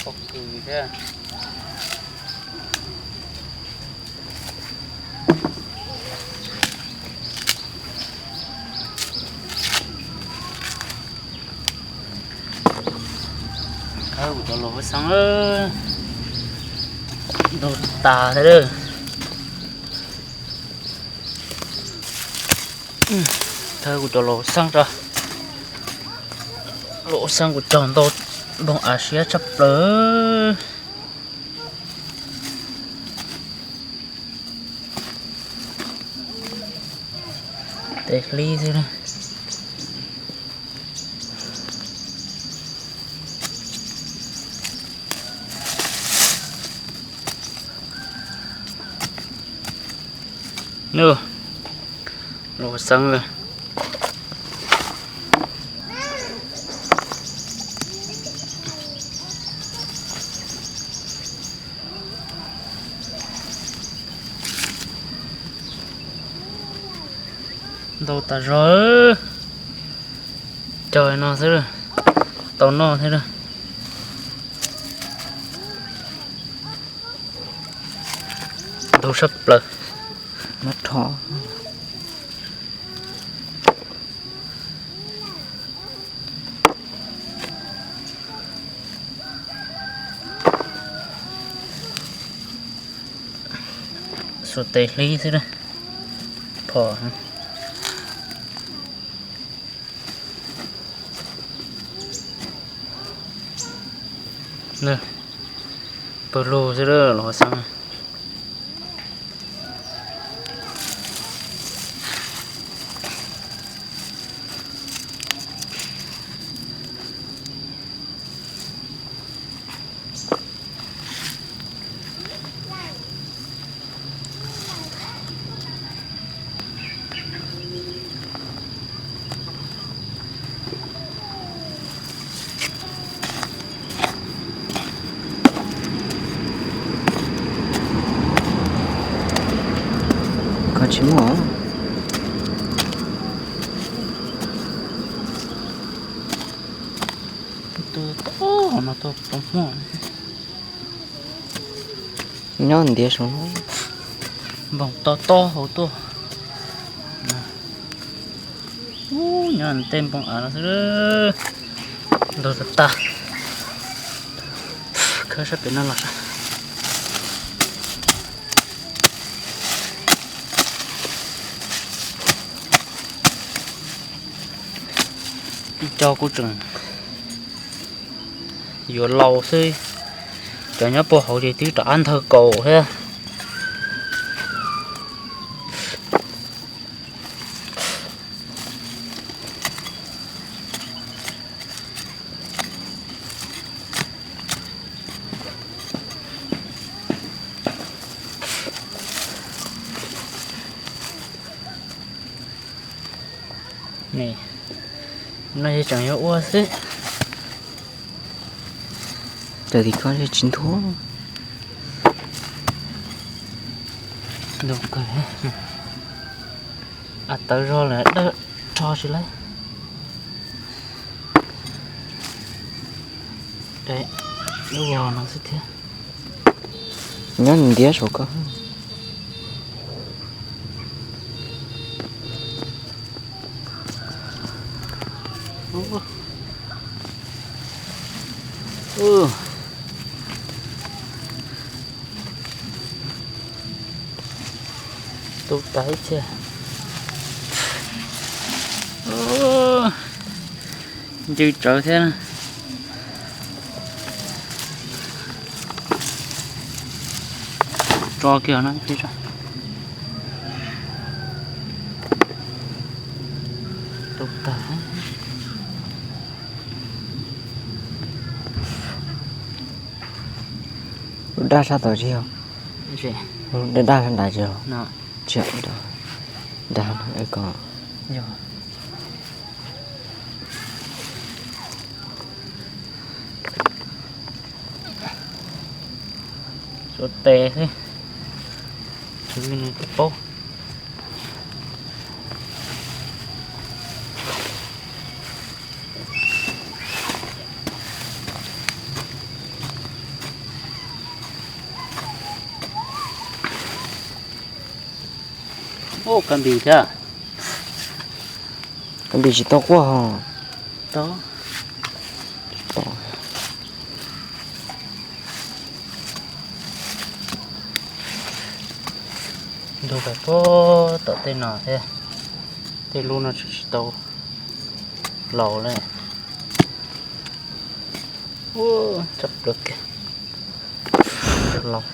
Pob kws thiab. Thawb kuv cov laus xeeb, ntau tas thiab lawm. Thawb kuv cov laus xeeb tso, laus xeeb kuv cog ntau, npoo av siab tshaj plaws. Tes hlib xwb. Nws, laus xeeb lawm. Ntau tas zog, cog no xwb, tau noj thiab. Ntau tshaj plaws. Mab rho. Xuas tes hlib xwb, phom. Pawg lug xwb los xeeb. Koj tsis muaj. Tus tod no tau poob muaj. Nyob ntiav saum no. Npoo tob tob hauv tuaj. Ub, nyob tej npoo av no xwb. Ntau tas tas. Khawb sab pem no los. Ib co kuj tseem yuav laus xwb, cov nyob puag hauv ces twb rov qab nthawj kaus thiab. Nws, no yeej tseem yuav ua xwb. Cov tim ko tsis nthuav. Ntau kawg. A, tawv zog lawm, dawb rho tsis lawm. Lub vog no xwb thiab. Nyob ntiav saum ko. Tu tas ib txhia. Ncw tsawv thiab. Tso kiag no. Tu tag. Lub daj sab tod tsis yog? Daj daj sab nrad tsis yog? Tsis yog, daj ko. Suav tes xwb, tshuav li nws tsis paub. Ub, kab npis thiab. Kab npis tsis tau quaj ho. Tau. Ntug pais puag tom tej no thiab. Tej lub no tsis tau laus lawm. Ub, tshaj plaws kiag. Laus.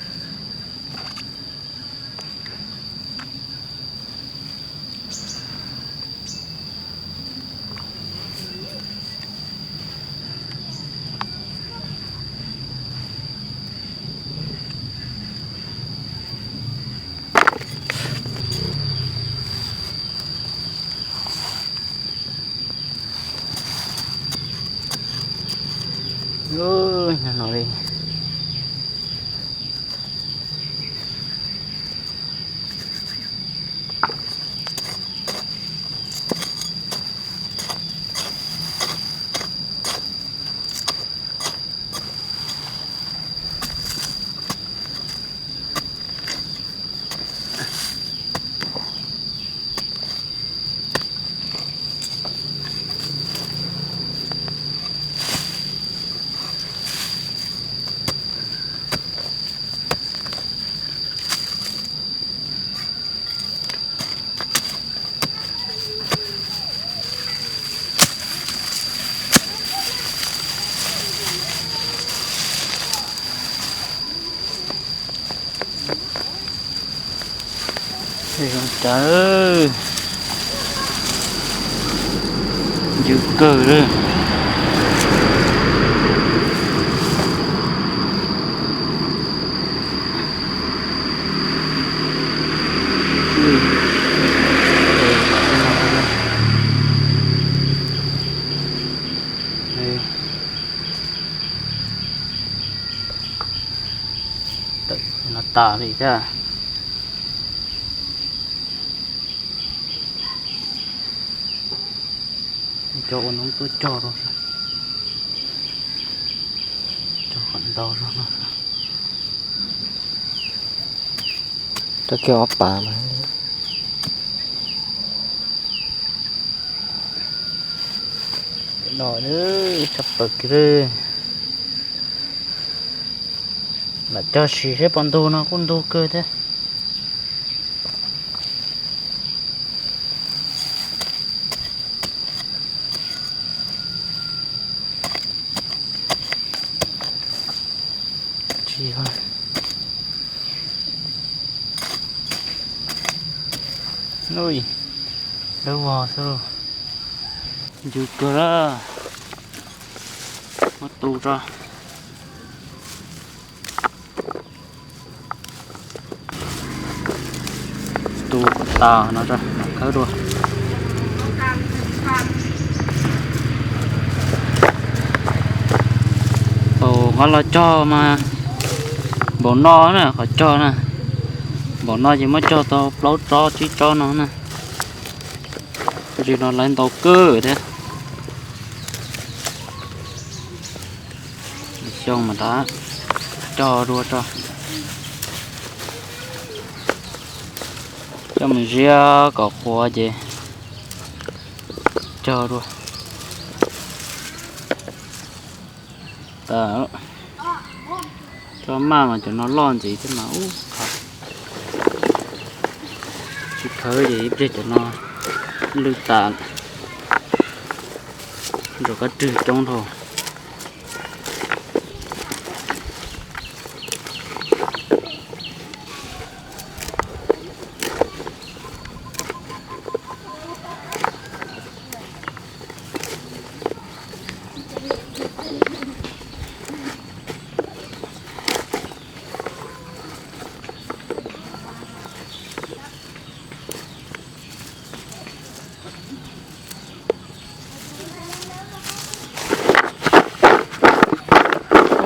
Ub, no li. Zoo cas ncw kawg li. Tawm no tas li thiab. Cov ua no tuaj cog rau, cog kom ntau zog no. Rau kiag ob pas mas. No tshaj plaws kiag li. Lam cog sim seb puas ntug no, kuj ntug kawg thiab. Tsis, ui, dawb vog xwb. Ncw kawg lawm. Muab tu tso. Tu kom tas no tso mam khawb dua. Thaum qhov los cog mas npaum no na, qhov cog na, npaum no ces muab cog tau plaub tsob tsib tsob no na. Tab sis no lawv ntau kawg thiab. Xyoo mas rov cog dua tso. Coj mus ziab kom qhuav ces cog dua. Tas, cov maj mas cov no loj ntxiv thiab mas ub, tsis khawb ces ib pliag cov no lwj tas, nrog kab rwg coob dhau.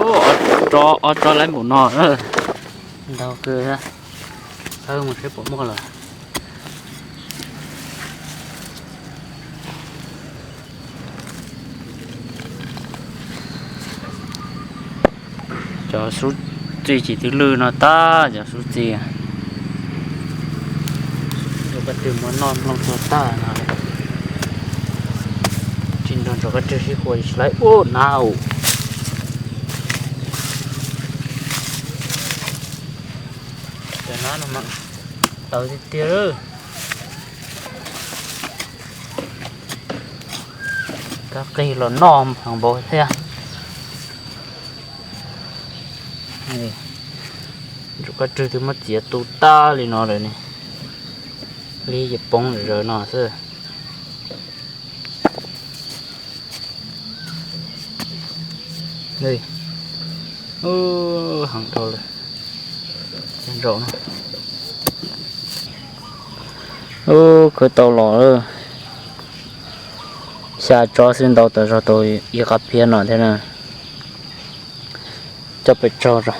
Ob tsob, ob tsob laib npaum no, ntau kawg, khawb mus seb puas muaj lawm. Cov sub txig ces twb lwj no tag, cov sub txig. Kab Rwg muab noj mloog tag no, tsis nrog Kab Rwg sib qhua tsis laib ua na. Cov no mas tawv tiag tiag. Kab qig los noj heev npaum thiab. Ntsuag Kab Rwg twb muab txiav tu tag li no lawm ne, li ces poob zawv no xwb. Heev dhau lawm. Ub, khawb tau los xya tsob xwb, ntau tas zog tau ib qab phiab no thiab na. Coj pes tsawg rau.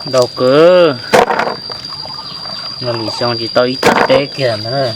Ntau kawg, no lwm xyoo tsis tau ib tag teb kiag ntag na.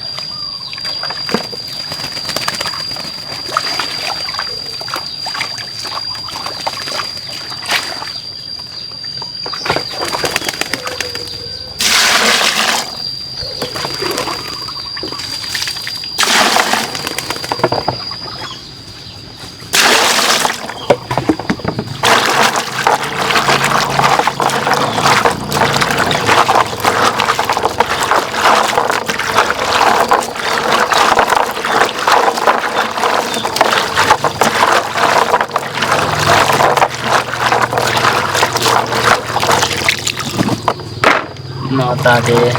No tas ces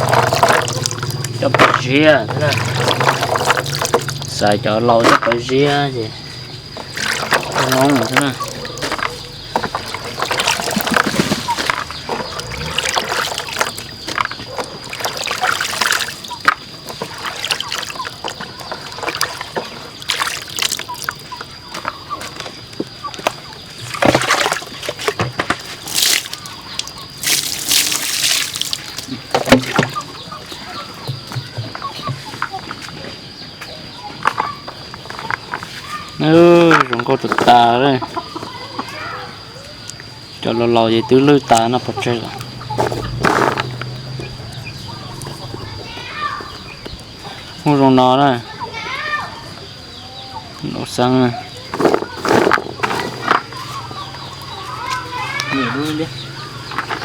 coj pais ziab, xav cov laus coj pais ziab ces zoo xwb na. Zoo nkauj tas tas li. Cov laus laus ces twb lwj tas no pov tseg lawm. Hu zoo no na. Laus xeeb na.